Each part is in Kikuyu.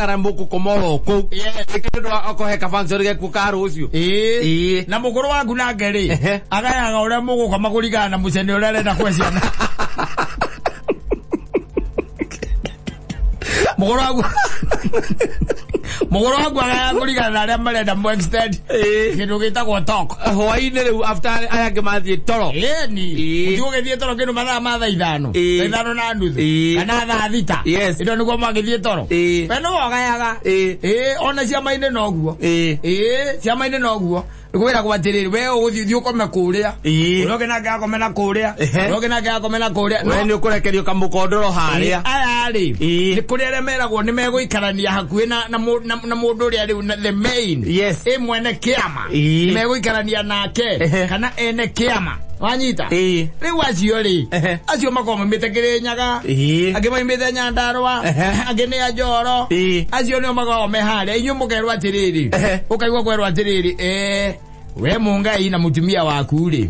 kana mũgũkoma oro kũu. Yes. Nĩ akohe ka function gekuo ka rũciũ. Ĩĩ. Na mũkũrũ waku nake rĩ, agayaga ũrĩa mũgũkoma kũringana na mũcene ũrĩa arenda kũhe ciana. Mũkũrũ waku Mũkũrũ waku agayaga kũringana na arĩa marenda mũ extend kĩndũ gĩtagwo talk. Hwaĩ-inĩ rĩu after aya angĩ mathiĩ toro. Ĩni. Ĩĩ. Ũtigũgĩthiĩ toro kĩndũ mathaa ma thaa ithano. Ĩĩ. Thaa ithano na nuthu. Ĩĩ. Kana thaa thita. Yes. Ĩndo nĩguo magĩthiĩ toro. Ĩĩ. We nĩwe ũgayaga. Ĩĩ. Ĩĩ, ona ciama-inĩ noguo. Ĩĩ. Ĩĩ, ciama-inĩ noguo. Kwĩragwo atĩrĩrĩ, we ũgũthiĩ ũthiĩ ũkome kũrĩa. Ĩĩ. Ũrĩa ũngĩ nake akome na kũrĩa. Ehe. Ũrĩa ũngĩ nake akome na kũrĩa. We nĩ ũkũrekerio kamũkondoro harĩa. Aya rĩ, Ĩĩ. nĩ kũrĩ arĩa meragwo nĩ megũikarania hakuhĩ na na mũ- na na mũndũ ũrĩa rĩu na the main. Yes. Ĩ mwene kĩama. Ĩĩ. Nĩ megũikarania nake Ehe. kana ene kĩama. Wanyita? Ĩĩ. Rĩu acio rĩ, Ehe. acio makoragwo maumĩte Kĩrĩnyaga, Ĩĩ. angĩ maumĩte Nyandarũa, Ehe. angĩ nĩ a Njoro. Ĩĩ. Acio nĩo makoragwo me harĩa. Inyuĩ mũkerwo atĩrĩrĩ, Ehe. ũkaigua kwerwo atĩrĩrĩ, we mũngai na mũtumia waku rĩ,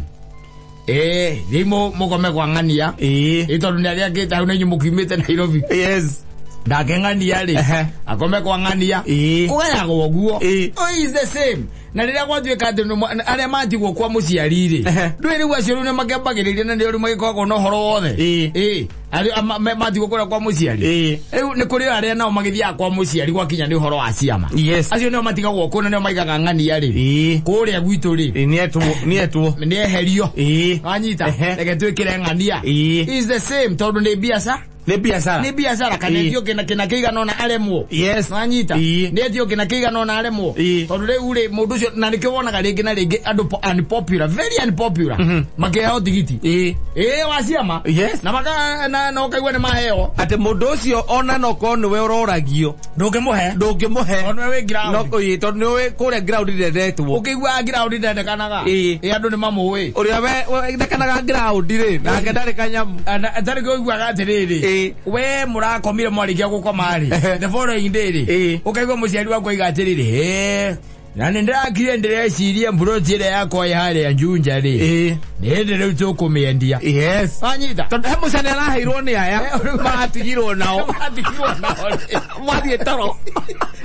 thiĩ mũkome kwa ng'ania. Ĩĩ. Ĩ tondũ nĩ agĩakĩte hau na inyuĩ mũkiumĩte Nairobi. Yes. Ndake ng'ania rĩ, Ehe. akome kwa ng'ania. Ĩĩ. Kũgayagwo ũguo. Ĩĩ. Oh, is the same. Na rĩrĩa gwatuĩka atĩ arĩa matigwo kwa mũciari rĩ, Ehe. ndũĩ rĩu acio rĩu nĩ makĩambagĩrĩria na nĩo rĩu magĩkoragwo na ũhoro wothe. Ĩĩ. Ĩĩ. Arĩa matigwo kũrĩa kwa mũciari. Ĩĩ. Rĩu nĩ kũrĩ arĩa nao magĩthiaga kwa mũciari gwakinya nĩ ũhoro wa ciama. Yes. Acio nĩo matigagwo kũu na nĩo maigaga ng'ania rĩ. Ĩĩ. Kũrĩa gwitũ rĩ, Ĩĩ, nĩetwo nĩetwo. nĩeherio. Ĩĩ. Wanyita? Ehe. Reke twĩkĩre ng'ania. Ĩĩ. Is the same tondũ nĩ biacara. Nĩ biacara. Nĩ biacara kana Ĩĩ. etio kĩna kĩna kĩigana ũna aremwo. Yes. Wanyita? Ĩĩ. Nĩ etio kĩna kĩigana ũna aremwo. Ĩĩ. Tondũ rĩu rĩ mũndũ ũcio na nĩkĩo wonaga rĩngĩ na rĩngĩ andũ unpopular, very unpopular. Makĩheo tigiti. Ĩĩ. Ĩĩ wa ciama. Yes. Na maka na ũkaigua nĩ maheo. Atĩ mũndũ ũcio ona no korwo nĩwe ũroragio Ndũngĩmũhe. ndũngĩmũhe. Tondũ nĩwe wĩ ground. No ĩĩ, tondũ nĩũĩ kũrĩa ground ndendetwo. Ũkĩiguaga ground ndendekanaga. Ĩĩ. Ĩĩ andũ nĩ mamũĩ. Ũrĩa wendekanaga ground rĩ, nake ndarĩ kanyamu. Tarĩ ũiguaga atĩrĩrĩ. Ĩĩ. We mũrakomire mwarĩkia gũkoma rĩ. Ehe. The following day rĩ. Ĩĩ. Ũkaigua mũciari waku aiga atĩrĩrĩ, "Hĩ, na nĩ ndĩrakire ndĩreciria mburoti ĩrĩa yakwa ĩ harĩa Juja rĩ. Ĩĩ. Nĩ hĩndĩ rĩu tũkũmĩendia." Yes. Wanyita? Tondũ he mũcane araheirwo nĩ aya maratigirwo nao. Maratigirwo nao rĩ. Mwathiĩ toro.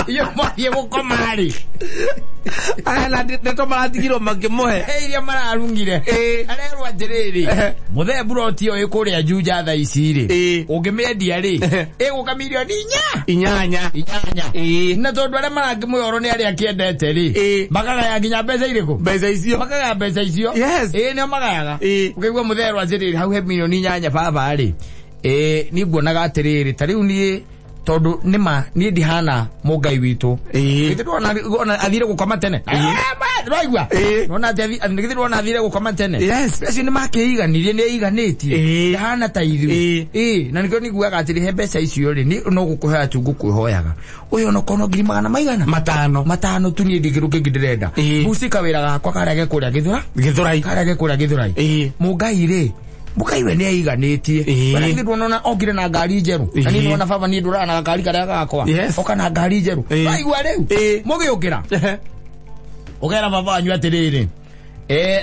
Inyuĩ mwathiĩ gũkoma rĩ. Aya na ndeto maratigirwo makĩmũhe. He iria mararungire. Ĩĩ. Arerwo atĩrĩrĩ, Ehe. mũthee mburoti ĩyo ĩ kũrĩa Juja thaa ici rĩ. Ĩĩ. Ũngĩmĩendia rĩ, Ehe. ĩgũka mirioni inya. Inyanya. Inyanya. Ĩĩ. Na tondũ arĩa marakĩmũhe nĩ arĩa akĩendete rĩ. Ĩĩ. Makagaya nginya mbeca irĩkũ? Mbeca icio. Makagaya mbeca icio. Yes. Ĩĩ nĩo magayaga. Ĩĩ. Ũkaigua mũtherwo atĩrĩrĩ, hau he mirioni inyanya baba rĩ. Ĩĩ niĩ nguonaga atĩrĩrĩ, ta rĩu niĩ tondũ nĩma niĩ ndihana mũngai witũ. Ĩĩ. Githĩ ndwona ona athire gũkoma tene? Ndwaigua? Ĩĩ. Nona atĩ githĩ ndwona athire gũkoma tene? Yes. Acio nĩ makĩiganirie nĩ aiganĩtie. Ĩĩ. Ndahana ta ithuĩ. Ĩĩ. Ĩĩ, na nĩkĩo niguaga atĩrĩ he mbeca icio rĩ, niĩ no gũkũhoya tu ngũkwĩhoyaga. Ũyũ ona okorwo no ngiri magana maigana? Matano. Matano tu niĩ ndĩ kĩndũ kĩngĩ ndĩrenda. Ĩĩ. Buci kawĩra gakwa karĩa ge kũrĩa Gĩthũra. Gĩthũrai. Karĩa ge kũrĩa Gĩthũrai. Ĩĩ. Mũngai rĩ, mũngai we nĩ aiganĩtie. Ĩĩ. Wena githĩ ndwona ona okire na ngari njerũ. Na niĩ Ĩĩ. nĩwona baba niĩ ndũraga na gakari karĩa gakwa. Yes. Oka na ngari njerũ. Ĩĩ. Waigua rĩu? Ĩĩ. Mũgĩũkĩra. Ũkera baba wanyu atĩrĩrĩ.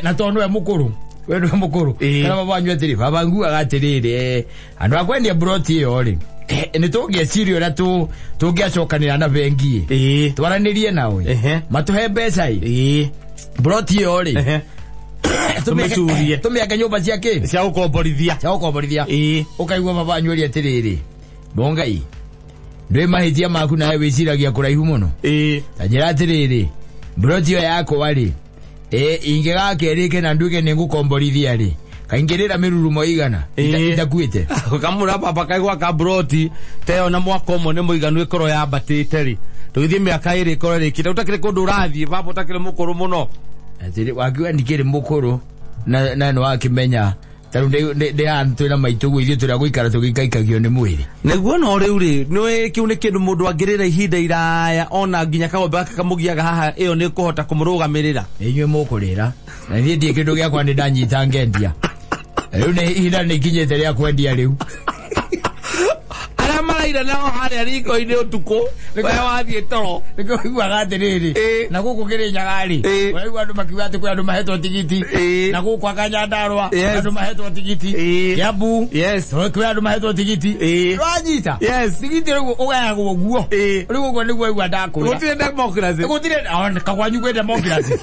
Na tondũ nĩwe mũkũrũ. We nĩwe mũkũrũ. Ĩĩ. Kera baba wanyu atĩrĩ, baba nguaga atĩrĩrĩ, andũ a kwendia mburoti ĩyo rĩ, nĩ tũngĩeciria ũrĩa tũngĩacokanĩra na bengi ĩ. Ĩĩ. Twaranĩrie nao ĩ. Ehe. Matũhe mbeca ĩ. Ĩĩ. Mburoti ĩyo rĩ. Ehe. Tũmĩcurie. Tũmĩake nyũmba cia kĩ? Cia gũkomborithia. Cia gũkomborithia. Ĩĩ. Ũkaigua baba wanyu ũrĩa atĩrĩrĩ, Mũngai, ndwĩ mahĩtia maku nawe wĩciragia kũraihu mũno. Ĩĩ. Ta njĩra atĩrĩrĩ, mburoti ĩyo yakwa rĩ, ingĩgakerĩke na nduĩke nĩ ngũkomborithia rĩ, kaingĩrĩra mĩrurumo igana Ĩĩ. itakuĩte. Kamũra baba kaigua ka mburoti ta ĩyo na mwaka ũmwe nĩ mũiganu ĩkorwo yambatĩte rĩ, tũgĩthiĩ mĩaka ĩrĩ ĩkorwo ĩrĩkĩte, ũtakĩrĩ kũndũ ũrathiĩ baba ũtakĩrĩ mũkũrũ mũno. Atĩrĩ, wakiuga ndikĩrĩ mũkũrũ na nĩ wakĩmenya ta rĩu ndĩ haha twĩna maitũ ũguo ithuĩ tũrĩa gũikara tũgĩikaikagio nĩ mwĩrĩ. Nĩguo no rĩu rĩ, nĩũĩ kĩu nĩ kĩndũ mũndũ angĩrĩra ihinda iraya ona nginya kagombe gaka kamũgiaga haha ĩyo nĩ kũhota kũmũrũgamĩrĩra. Nĩ inyuĩ mũkũrĩra na niĩ ndirĩ kĩndũ gĩakwa nĩ ndanyita ngendia. Rĩu nĩ ihinda nĩ ikinyĩte rĩa kwendia rĩu. Arĩa ũraire nao harĩa riko-inĩ ũtukũ we wathiĩ toro. Nĩkĩo ũiguaga atĩrĩrĩ, Ĩĩ. na gũkũ Kĩrĩnyaga rĩ, Ĩĩ. ũraigua andũ makiuga atĩ kwĩ andũ mahetwo tigiti, Ĩĩ. na gũkũ Akanyandarũa Yes. andũ mahetwo tigiti, Ĩĩ. Kiambu Yes. kwĩ andũ mahetwo tigiti. Ĩĩ. Ũranyita? Yes. Tigiti rĩu ũgayagwo ũguo. Ĩĩ. Rĩu ũguo nĩguo aigua ndakwĩra. Gũtirĩ democracy. Gũtirĩ ona kwanyu kwĩ democracy.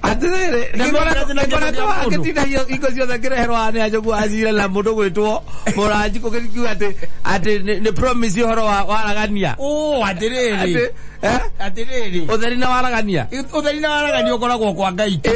Atĩrĩrĩ, Democracy na kĩndũ kĩa mũndũ. ngĩtindagia hingo ciothe ngĩreherwo haha nĩ Anjogu wa Cira na mũndũ gwĩtwo Mũranji kũgĩkiuga atĩ atĩ nĩ promise ũhoro wa waragania. Ũ atĩrĩrĩ. Atĩ, eh? Atĩrĩrĩ. Ũtheri na waragania. Ũtheri na waragania ũkoragwo kwa Ngai tu.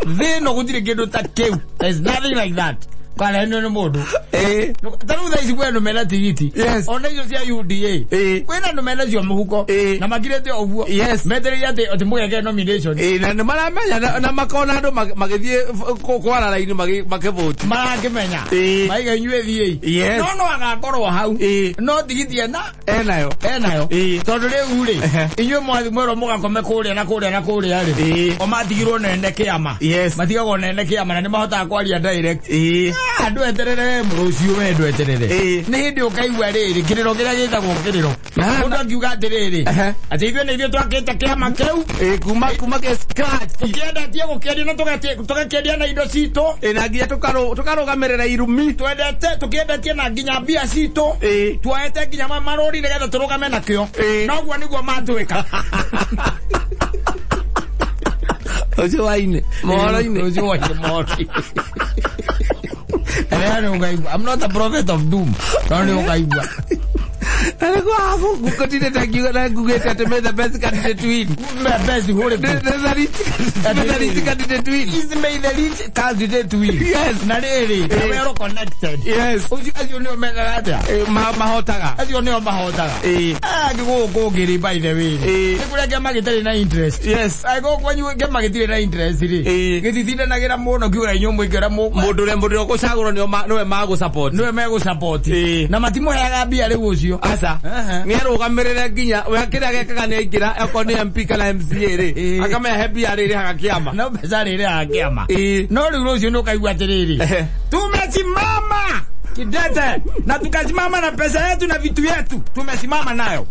Thĩ ĩno gũtirĩ kĩndũ ta kĩu. There is nothing like that. Kwarehwo nĩ mũndũ. Ĩĩ. Ta rĩu thaa ici kwĩ andũ mena tigiti. Yes. Ona icio cia UDA. Ĩĩ. Kwĩna andũ mena cio mũhuko. Ĩĩ. Na makirĩte o ũguo. Yes. Metereire atĩ mũgeke nomination. Ĩĩ, na nĩ maramenya na makona andũ magĩthiĩ kwara raini makĩvũti. Marakĩmenya. Ĩĩ. Maiga inyuĩ thiĩi. Yes. No no agakorwo hau. Ĩĩ. No tigiti ena Enayo. enayo. Ĩĩ. Tondũ rĩu rĩ, Ehe. inyuĩ mwathi mwerwo mũgakome kũrĩa na kũrĩa na kũrĩa rĩ. Ĩĩ. O matigirwo nene kĩama. Yes. Matigagwo nene kĩama na nĩ mahotaga kwaria direct. Ĩĩ. Ah, ndweterere rũciũ we ndweterere. Ĩĩ. Nĩ hĩndĩ ũkaigua rĩrĩ kĩrĩro kĩrĩa gĩtagwo kĩrĩro. Na- Mũndũ akiuga atĩrĩrĩ, Ehe. atĩ ithuĩ nĩ ithuĩ twakĩte kĩama kĩu. Ĩĩ, kuma ke scratch. Tũkĩendetie gũkĩendia na tũgakĩendia na indo citũ. Ĩĩ, na nginya tũkarũgamĩrĩra irumi. Twendete tũkĩendetie na nginya mbia citũ. Ĩĩ. Tuoete nginya marũri nĩgetha tũrũgame nakĩo. Ĩĩ. Noguo nĩguo matwĩka. Ũcio wa-inĩ. Mohoro-inĩ. Ũcio wa-inĩ mohoro-inĩ. Ĩrĩa nĩ ũkaigua. I'm not a prophet of doom. No nĩ ũkaigua. Na nĩguo habu ngũtindĩte ngiuga na ngugĩte atĩ may the best candidate win. May best hũrĩkũ? The rich candidate win. Is may the rich candidate win. Yes. Na rĩrĩ, Ĩĩ. well connected. Yes. Ũcio acio nĩo mekaga atĩa? Ĩĩ, mahotaga. Acio nĩo mahotaga. Ĩĩ. Ah, gũkũ kũngĩ rĩ, by the way. Ĩĩ. Nĩ kũrĩa kĩama gĩtarĩ na interest. Yes. Angĩkorwo kwanyu kĩama gĩtirĩ na interest rĩ, Ĩĩ. gĩtitindanagĩra mũno kiuga inyuĩ mũingĩra Mũndũ ũrĩa ũgũcagũrwo nĩo nĩwe magũ-support. nĩwe megũ-support. Ĩĩ. Na matimũheaga mbia rĩu ũcio. Aca. Ehe. Nĩ arũgamĩrĩre nginya we kĩrĩa gekaga nĩ aingĩra okorwo nĩ MP kana MCA rĩ, Ĩĩ. akamehe mbia rĩrĩhaga kĩama. No mbeca rĩrĩhaga kĩama. Ĩĩ. No rĩu rũciũ nĩ ũkaigua atĩrĩrĩ, Ehe. tumesimama kidete na tukasimama na pesa yetu na vitu yetu tumesimama nayo.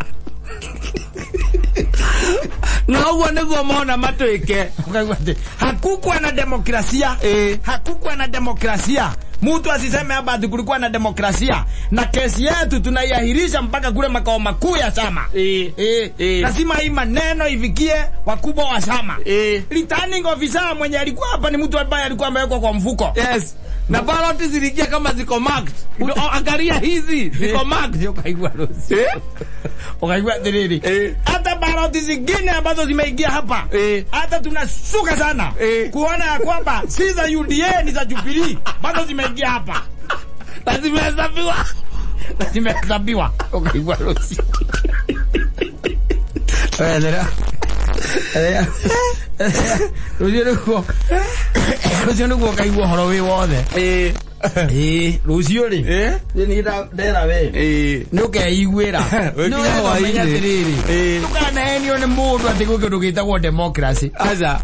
Na ũguo nĩguo mona matwĩke. Ũkaigua atĩ hakukuwa na demokrasia. Ĩĩ. Hakukuwa na demokrasia. Mtu asiseme hapa ati kulikuwa na demokrasia, na kesi yetu tunaiahirisha mpaka kule makao makuu ya chama. Ĩĩ. Eh, Ĩĩ. lazima hii maneno ifikie wakubwa wa chama. Ĩĩ. Returning officer mwenye alikuwa hapa ni mtu ambaye alikuwa amewekwa kwa mfuko. Yes. Na ballot ziliingia kama ziko marked. Oh, angalia hizi ziko marked. Ukaigua rũciũ. Eh? Ukaigua atĩrĩrĩ, Eh. hata baloti zingine ambazo zimeingia hapa, Eh. hata tunashuka sana Eh. kuona ya kwamba si za UDA ni za Jubilee bado zimeingia hapa Na zimehesabiwa. zimehesabiwa. Ukaigua rũciũ. Wethera. Rũciũ nĩguo rũciũ nĩguo ũkaigua ũhoro wĩ wothe. Ĩĩ. Ĩĩ, rũciũ rĩ, Eh? niĩ ndera we Ĩĩ. nĩ ũkeiguĩra. Wĩkinya Nĩ wega ũmenye hwaĩ-inĩ. atĩrĩrĩ, Ĩĩ. ndũkanahenio nĩ mũndũ atĩ gwĩ kĩndũ gĩtagwo democracy. Aca.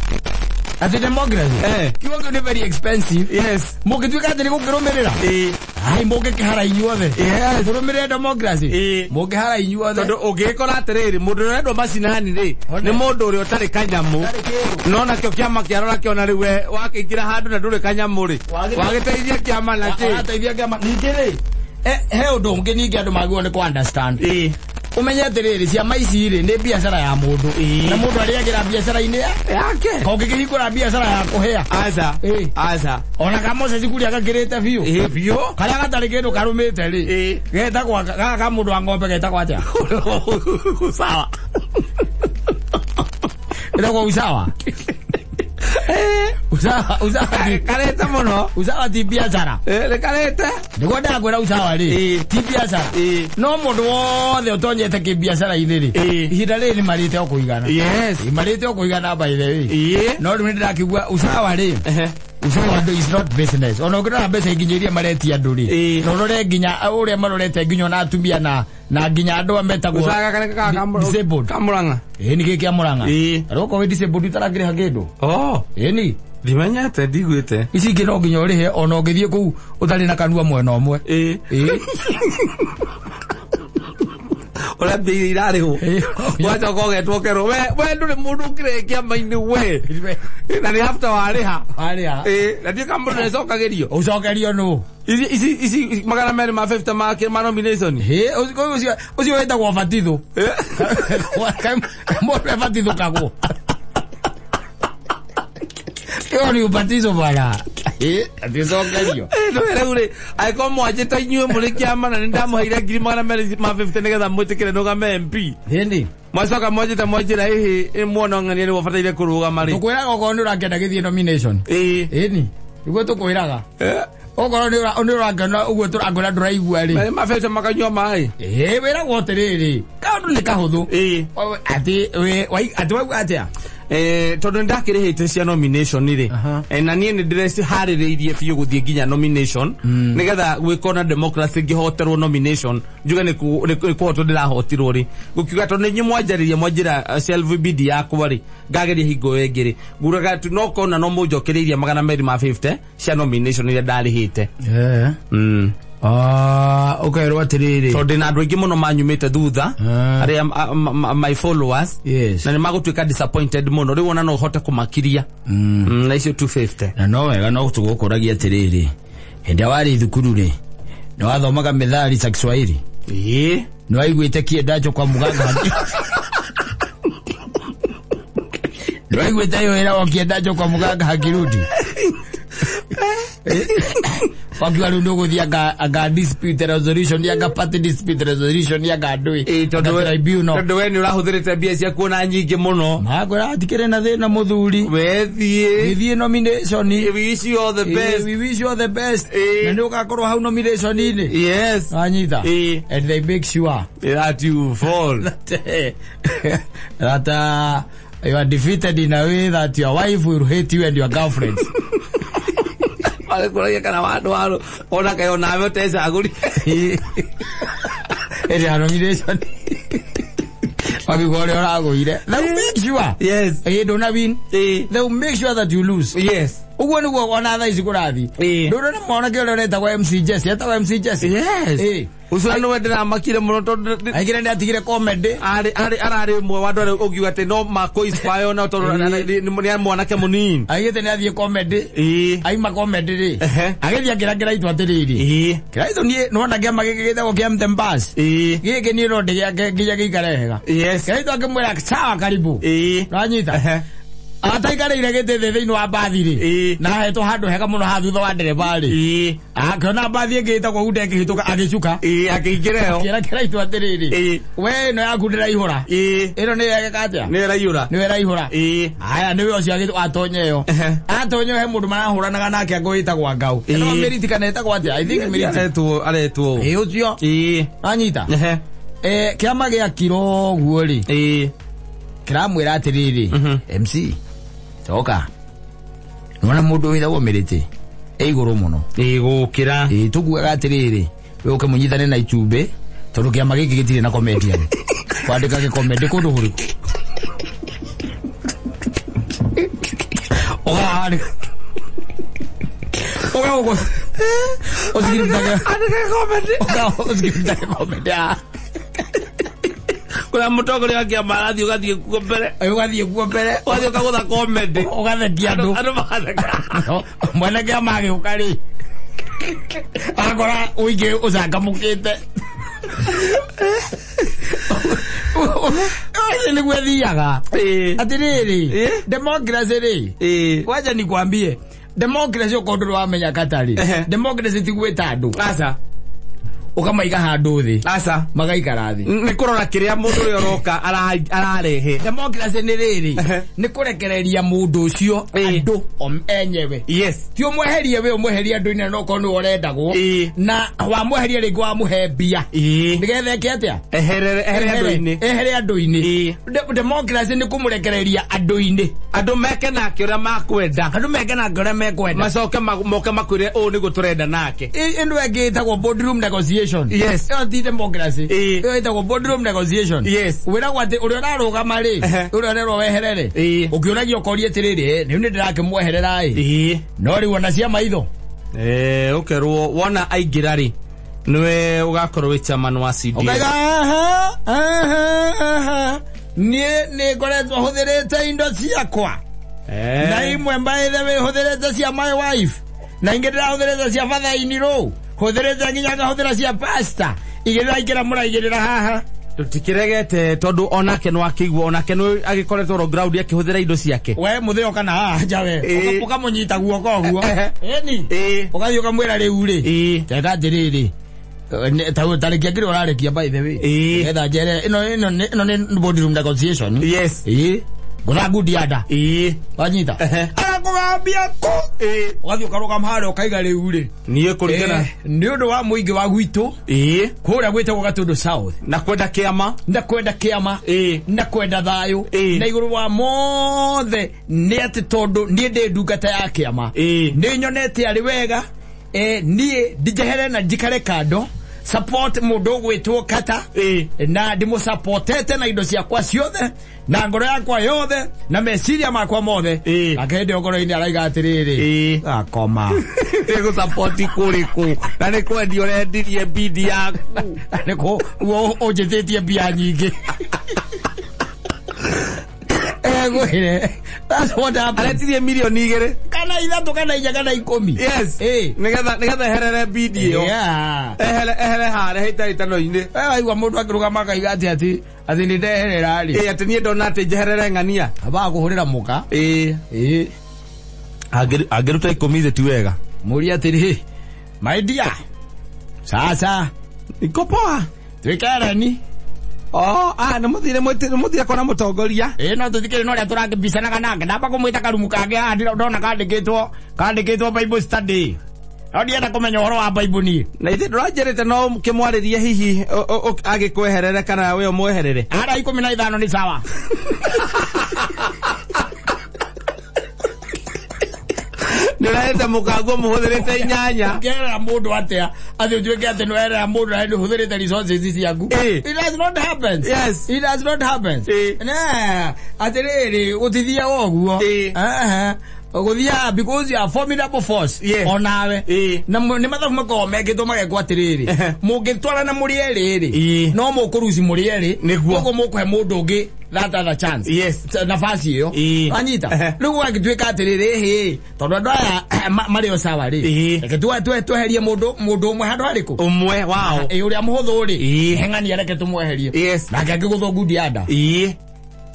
Atĩ democracy Eh. kiugo kĩu nĩ very expensive. Yes. Mũngĩtuĩka atĩ nĩ gũkĩrũmĩrĩra, Ĩĩ. ai mũngĩkĩhara inyuothe. Yes. Tũrũmĩrĩre democracy. Ĩĩ. Mũngĩhara inyuothe. Tondũ ũngĩgĩkora atĩrĩrĩ, mũndũ ũrĩa ũrendwo macinani rĩ, One. nĩ mũndũ ũrĩa ũtarĩ kanyamũ. Ũtarĩ kĩndũ. No nakĩo kĩama kĩarora kĩona rĩu we wakĩingĩra handũ na ndũrĩ kanyamũ rĩ, wagĩteithia kĩama na kĩ? Ũrateithia kĩama. Ningĩ rĩ, he ũndũ ũngĩ ningĩ andũ magĩrĩirwo nĩ kũ understand. Ĩĩ. Ũmenye atĩrĩrĩ, ciama ici rĩ nĩ biacara ya mũndũ. Ĩĩ. Na mũndũ arĩagĩra biacara-inĩ ya Yake. kongĩkĩhingũra biacara ya kũhĩa. Aca. Ĩĩ. Aca. Ona ka Moses Kuria gakĩrĩte biũ. Ĩĩ biũ. Karĩa gatarĩ kĩndũ karũmĩte rĩ, Ĩĩ. getagwo gaka ka mũndũ wa ng'ombe getagwo atĩa? Sawa. Getagwo usawa. Usawa, usawa ti Karete mũno. usawa ti biacara. Ĩĩ, nĩ karete. Nĩguo ndakwĩra usawa rĩ, Ĩĩ. ti biacara. Ĩĩ. No mũndũ wothe ũtonyete kĩbiacara-inĩ rĩ, Ĩĩ. ihinda rĩrĩ nĩ marĩte o kũigana. Yes. Marĩte o kũigana by the way. Ĩĩ. No rĩu nĩ ndĩrakĩigua usawa rĩ, Ehe. usawa andũ is not business. Ona ũngĩrora mbeca nginya iria maretia andũ rĩ, Ĩĩ. na ũrore nginya ũrĩa marorete nginya ona atumia na nginya andũ a metagwo Usaga karĩa disabled. Kamũrang'a. Ĩĩ nĩ gĩkĩ kĩa Mũrang'a. Ĩĩ. Rĩu okorwo wĩ disabled ũtarakĩrĩha kĩndũ. Oh. Ĩni. Ndimenyete ndigwite. Ici ingĩ no nginya ũrĩhe ona ũngĩthiĩ kũu ũtarĩ na kanua mwena ũmwe. Ĩĩ. Ĩĩ. Ũrĩa mbia iria irarĩhwo. Wacoka ũgetwo ũkerwo we ndũrĩ mũndũ ũkĩrĩ kĩama-inĩ we. Na nĩ after warĩha. Warĩha. Ĩĩ, na ndiũĩ kana mũndũ nĩacokagĩrio. Ũcokerio nũ? Ici 250 ma nomination. Hĩ, ũcio wĩtagwo batitho. Mũndũ ebatithũkagwo. Ĩyo nĩ ubatizo bwana. Ĩ, aticokerio. Rĩu rĩ, angĩkorwo mwanjĩta inyuĩ mũrĩ kĩama na nĩndamũheire 250 nĩgetha mwĩtĩkĩre nũgame MP. Hĩndĩ. Mwacoka mwanjĩta mwanjĩra ĩhĩ mwona ng'ania nĩwe ũbataire kũrũgama rĩ. Tũkwĩraga okorwo nĩ ũrakĩenda gĩthiĩ nomination. Ĩĩ. Ĩni. Nĩguo tũkwĩraga. Okorwo nĩ ũrakĩona ũguo tũrakwĩra ndũraigua rĩ. 250 makanyua maĩ. Ĩĩ, wĩragwo atĩrĩrĩ, kaũndũ nĩ kahũthũ. Ĩĩ. Atĩ atĩ wauga atĩa? Tondũ nĩndakĩrĩhĩte cia nomination rĩ, na niĩ nĩndĩreciharĩrĩirie biũ gũthiĩ nginya nomination nĩgetha gwĩkwo na democracy ngĩhoterwo nomination njuge nĩ kũhotwo ndĩrahotirwo rĩ, gũkiuga tondũ nĩ inyuĩ mwanjarĩria mwanjĩra self bid yakwa rĩ, ngageria hingo ĩyo ĩngĩ rĩ, nguraga tu no kona no mũnjokereirie 250 cia nomination iria ndarĩhĩte. Ũkerwo atĩrĩrĩ, Tondũ ndĩna andũ aingĩ mũno manyumĩte thutha arĩa my followers Yes. na nĩ magũtuĩka disappointed mũno rĩu ona no ũhote kũmakiria na icio 250. Na no wega no tũgũkũragia atĩrĩrĩ, hĩndĩ ĩrĩa warĩ thukuru rĩ, nĩ wathomaga methali za Kiswahili? Ĩĩ. Nĩ waiguĩte kiendacho kwa muganga? Nĩ waiguĩte ĩyo ĩragwo kiendacho kwa muganga hakirudi? Wakiuga rĩu nĩ ũgũthiĩ anga dispute resolution, anga party dispute resolution, anga ndũĩ, Ĩĩ, tondũ anga tribunal. Tondũ we nĩ ũrahũthĩrĩte mbia ciaku ona nyingĩ mũno. Makwĩra hatikĩrĩ na thĩna mũthuri. Wethiĩ. Gĩthiĩ nomination. We wish you all the best. We wish you all the best. Ĩĩ. Na nĩ ũgakorwo hau nomination-inĩ. Yes. Wanyita? Ĩĩ. And they make sure that you fall. That you are defeated in a way that your wife will hate you and your girlfriend. Marĩkũragia kana wandũ warũ ona kaĩ onawe ũtecagũri. Ĩrĩ ya nomination. Wakiuga ũrĩa ũragũire. They will make sure. Yes. Ĩĩ, ndũna win. Ĩĩ. They will make sure that you lose. Yes. Ũguo nĩguo ona thaa ici kũrathiĩ. Ĩĩ. Ndũrona mwanake ũrĩa ũretagwo MC Jesse, etagwo MC Jesse. Yes. Ĩĩ. Ũcio nĩwe ndĩramakire mũno tondũ Aingĩra nĩ atigire comedy. Arĩ ararĩ ũmwe wa andũ arĩa ũngiuga atĩ no makũ inspire ona tondũ nĩ mwanake mũnini. Aigĩte nĩ athiĩ comedy. Ĩĩ. Aima comedy rĩ. Ehe. Agĩthiĩ akĩra Kĩraitũ atĩrĩrĩ. Ĩĩ. Kĩraitũ niĩ nĩwona kĩama gĩkĩ gĩtagwo kĩa Mtembasi. Ĩĩ. Gĩkĩ niĩ no ndĩgĩake nginya gĩikare wega. Yes. Kĩraitũ akĩmwĩra sawa karibu. Ĩĩ. Ũranyita? Ehe. Ataikarĩire gĩtĩ thĩ thĩinĩ wa mbathi rĩ. Ĩĩ. Na ahetwo handũ hega mũno ha thutha wa ndereba rĩ. Ĩĩ. Akĩona mbathi ĩngĩ ĩtagwo Uda ĩkĩhĩtũka agĩcuka. Ĩĩ, akĩingĩra ĩyo. Akĩra Kĩraitũ atĩrĩrĩ. Ĩĩ. We ĩno yaku ndĩraihũra. Ĩĩ. Ĩno nĩyo ĩgeka atĩa? Nĩyo ĩraiyũra. Nĩyo ĩraihũra. Ĩĩ. Aya nĩwe ũcio atonya ĩyo. Ehe. Atonya he mũndũ marahũranaga nake angũ wĩtagwo Ngau. Ĩĩ. Ĩno Mĩriti kana ĩtagwo atĩa? I think Mĩriti. Aretwo. Ĩĩ ũcio. Ĩĩ. Anyita. Ehe. Kĩama gĩakirwo ũguo rĩ. Ĩĩ. Kĩramwĩra atĩrĩrĩ. MC coka. Nĩwona mũndũ wĩtagwo Mĩriti e igũrũ mũno. Ĩĩ gũkĩra. Ĩĩ tũkuaga atĩrĩrĩ we ũke mũnyitane na itumbĩ tondũ kĩama gĩkĩ gĩtirĩ na comedian. Kwandĩka gĩkomedi kũndũ kũrĩkũ? Ũgahandĩka. Ũga ũthikĩrĩrie. Andĩka comedy. Ũga ũthikĩrĩrie comedy. Kũrĩa mũtongoria wa kĩama arathiĩ ũgathiĩ kuo mbere. Ũgathiĩ kuo mbere. Ũgathiĩ ũkagũtha comedy. Ũgathekia andũ. Andũ magatheka. Mwene kĩama agĩũka rĩ. Akora ũingĩ ũcangamũkĩte. Ũcio nĩguo ĩthiaga. Ĩĩ. Atĩrĩrĩ, Ĩĩ. democracy rĩ. Ĩĩ. Wacha nikwambie, democracy okorwo ndũrĩ wamenya katarĩ. Ehe. Democracy ti gwĩta andũ. Aca. Ũkamaiga handũ thĩ. Aca. Magaikara thĩ. Nĩ kũrora kĩrĩa mũndũ ũrĩa ũroka ararehe. Democracy nĩ rĩrĩ, Ehe. nĩ kũrekereria mũndũ ũcio Ĩĩ. andũ enyewe. Yes. Ti ũmweherie we ũmweherie andũ-inĩ no okorwo nĩwe ũrendagwo. Ĩĩ. Na wamweheria rĩngĩ wamũhe mbia. Ĩĩ. Nĩgetha eke atĩa? Ehere andũ-inĩ. Ehere andũ-inĩ. Ĩĩ. Democracy nĩ kũmũrekereria andũ-inĩ. Andũ meke nake ũrĩa makwenda. Andũ meke nake ũrĩa mekwenda. Macoke moke makwĩre ũũ nĩguo tũrenda nake. Ĩno ĩngĩ ĩtagwo boardroom negotiation. negotiation. Yes. Ĩyo ti democracy. Ĩĩ. Ĩyo ĩtagwo boardroom negotiation. Yes. Wĩragwo atĩ ũrĩa ũrarũgama rĩ, ũrĩa ũrerwo weherere. Ĩĩ. Ũkĩũragio ũkoria atĩrĩrĩ, rĩu nĩ ndĩrakĩmweherera ĩ. Ĩĩ. No rĩu ona cia maitho. Ũkerwo wona aingĩra rĩ, nĩwe ũgakorwo wĩ chairman wa CDF. Ũkaiga aha, aha, aha. Niĩ nĩ ngoretwo hũthĩrĩte indo ciakwa. Na imwe by the way hũthĩrĩte cia my wife. Na ingĩ ndĩrahũthĩrĩte cia father-in-law. Hũthĩrĩte nginya ngahũthĩra cia pastor. Igĩrĩra ingĩra mũraigĩrĩra haha. Tũtikĩregete tondũ onake no akĩigua, onake no agĩkoretwo ro ground akĩhũthĩra indo ciake. We mũthĩ ũka na haha nja we. Ũkamũnyita guoko ũguo. Ĩni. Ũgathiĩ ũkamwĩra rĩu rĩ. Teka atĩrĩrĩ. Tarĩki akĩrĩ ũrarĩkia by the way. Nĩgetha njere ĩno nĩ boardroom negotiation. Yes. Ĩĩ. Ngũtha ngundi anda. Ĩĩ. Wanyita. Arakũgambia kũ. Ũgathiĩ ũkarũgama harĩa ũkaiga rĩu rĩ. Niĩ kũringana. Nĩ ũndũ wa mũingĩ wa gwitũ. Ĩĩ. Kũrĩa gwĩtagwo Gatũndũ South. Na kwenda kĩama. Na kwenda kĩama. Ĩĩ. Na kwenda thayũ. Ĩĩ. Na igũrũ wa mothe nĩ atĩ tondũ niĩ ndĩ ndungata ya kĩama. Ĩĩ. Nĩ nyonete arĩ wega. Niĩ ndinjehere na njikare kando. Support mũndũ ũgwĩtwo Kata. Na ndĩmũsupportete na indo ciakwa ciothe na ngoro yakwa yothe na meciria makwa mothe. Nake hĩndĩ ĩyo ngoro-inĩ araiga atĩrĩrĩ, akoma. Nĩgũsupport kũrĩkũ? Na nĩ kwendia ũrendirie bidi yaku. Nĩ kũ ũnjĩtĩtie mbia nyingĩ. Egwĩre. That's what happened. Aretirie milioni 2. Kana 3 kana 4 kana 10. Yes. Nĩgetha eherere bidi ĩyo. Yeah. Ehere harĩa hĩtahĩtano-inĩ. We waigua mũndũ akĩrũgama akaiga atĩ atĩ nĩ ndeherera rĩ. Ĩĩ, atĩ niĩ ndona atĩ njeherere ng'ania. Abaga kũhũrĩra mũka. Ĩĩ. Ĩĩ. Angĩruta 10 thĩ ti wega. Mũria atĩrĩ, my dear. Sasa. Iko poa. Twĩkereni. Oh, nĩ mũthire kona mũtongoria. Ĩĩ, no tũthikĩrĩ no ũrĩa tũrakĩmbicanaga nake. Ndamba kũmwĩta karumu kangĩ haha ndona kandĩkĩtwo Bible study. No ndienda kũmenya ũhoro wa Bible niĩ. Na ithe ndũranjĩrĩte no kĩmwarĩrie hihi agĩkweherere kana we ũmweherere. Ara 15 nĩ sawa. Nĩũrahete mũkango mũhũthĩrĩte inyanya. Ũngĩerera mũndũ atĩa atĩ ũtuĩke atĩ nĩwerera mũndũ na nĩũhũthĩrĩte resources ciaku. It does not happen. Yes. It does not happen. Nah, atĩrĩrĩ, gũtithiaga ũguo. Gũthiaga because you are formidable force. Onawe. Na nĩ mathabu makoragwo mekĩtwo magekwo atĩrĩrĩ, mũngĩtwarana mũrĩ erĩ rĩ, no mũkũruci mũrĩ erĩ. Nĩguo. Koguo mũkũhe mũndũ ũngĩ that other chance. Yes. Nafasi ĩyo. Wanyita. Rĩu gũgagĩtuĩka atĩrĩrĩ, hĩ, tondũ andũ aya marĩ o sawa rĩ. Reke tweherie mũndũ ũmwe handũ harĩkũ? Ũmwe wao. Ĩĩ, ũrĩa mũhũthũ rĩ. Heng'ania reke tũmweherie. Yes. Nake akĩgũthwo ngundi ya nda.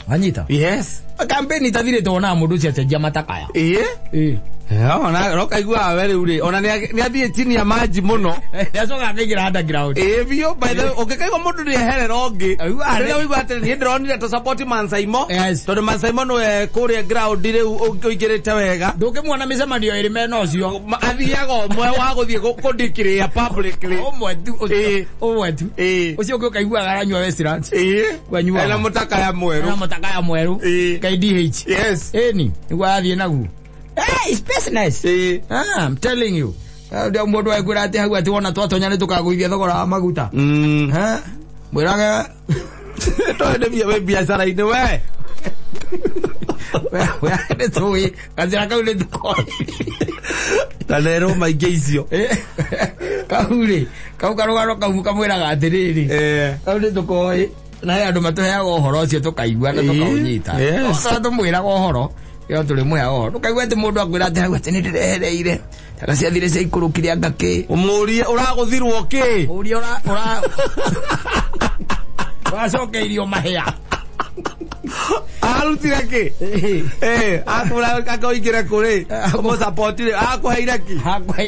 Wanyita. Yes. Campaign itathirĩte wonaga mũndũ ũcio acenjia matakaya. Ĩĩ. Ĩĩ. Ona rokaigua we rĩu rĩ, ona nĩ athiĩ chini ya maji mũno. Nĩacoka akaingĩra underground. Ĩĩ biũ, by the way, ũngĩkaigua mũndũ nĩeherera ũngĩ. Aigua Rĩrĩa ũigua atĩ niĩ ndĩronire tũ support Mansaimo. Yes. Tondũ Mansaimo nĩwe kũrĩa ground rĩu ũingĩrĩte wega. Ndũngĩmuona mĩcemanio ĩrĩ mena ũcio. Athiaga ũmwe wa gũthiĩ kũndikĩrĩa publicly. Ũmwe tu, ũcio. Ũmwe tu. Ĩĩ. Ũcio ũngĩ ũkaiguaga aranyua Westlands. Ĩĩ. Wanyuaga. Ena mũtakaya mwerũ. Ena mũtakaya mwerũ. Ĩĩ. KDH. Yes. Ĩni, nĩguo arathiĩ naguo. Hey, it's business. Ah, I'm telling you. Ndio mũndũ ekwĩra atĩ hau atĩ wona twatonya nĩ tũkagũithia thogora wa maguta. Ha? Mwĩrage Toĩ nĩ wĩ biacara-inĩ we. We nĩ tũĩ, gacĩra kau nĩ tũkoĩ. Ta rero maingĩ icio. Kau rĩ, kau karũgano kau kamwĩraga atĩrĩrĩ. Kau nĩ tũkoĩ. Na he andũ matũheaga ũhoro ũcio tũkaigua na tũkaũnyita. Yes. No tũmwĩraga ũhoro. Yo tũrĩ mwĩhaga ũhoro. Ndũkaigua atĩ mũndũ akwĩra atĩ hau atĩ nĩ ndĩrehereire. Taka ciathire ciaikũrũkire anga kĩ. Ũmũrie ũragũthirwo kĩ? Ũmũrie ũracokeirio mahĩa. Arutire kĩ? Akũra akaingĩre kũrĩ. Ũmũsupportire, akũheire kĩ?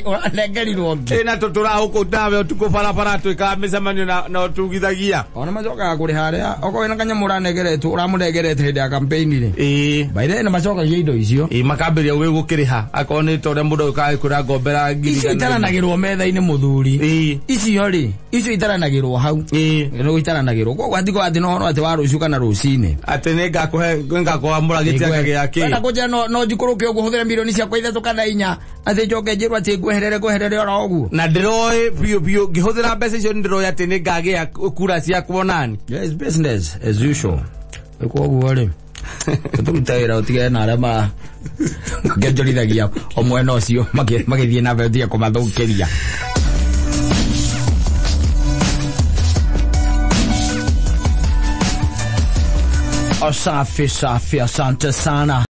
Ũranengerirwo kĩ? Na tũtũraga nawe ũtukũ barabara twĩkaga mĩcemanio na ũtugithagia. Ona macokaga kũrĩha arĩa okorwo wĩna kanyamũ ũranegeretwo ũramũnengerete hĩndĩ ya campaign rĩ. By the way, nĩ macokagia indo icio. Makambĩrĩria gwĩ gũkĩrĩha. Akorwo nĩ ta ũrĩa mũndũ ũkaga kwĩra ngombera ngiri Icio igana rĩmwe. itaranagĩrwo metha-inĩ mũthuri. Icio rĩ, icio itaranagĩrwo hau. Nĩ itaranagĩrwo. Koguo hatigwo atĩ no ũhoro atĩ wa rũciũ kana rũcinĩ. Atĩ nĩ ngakũhe Ngakorwo mũragĩte akagĩa kĩ. Wenda kũnjĩra no njikũrũke ũguo hũthĩre mirioni ciakwa 3 kana 4 atĩ njoke njĩrwo atĩ ngweherere oro ũguo. Na ndĩroĩ biũ biũ ngĩhũthĩra mbeca icio nĩndĩroĩ atĩ nĩngagĩa kura ciakwa nani. Yes, business as usual. Koguo rĩ tũrute wĩra ũtigane na arĩa makĩonjorithagia o mwena ũcio magĩthiĩ na mbere ũtige kũmathũkĩria. Safi safi, asante sana.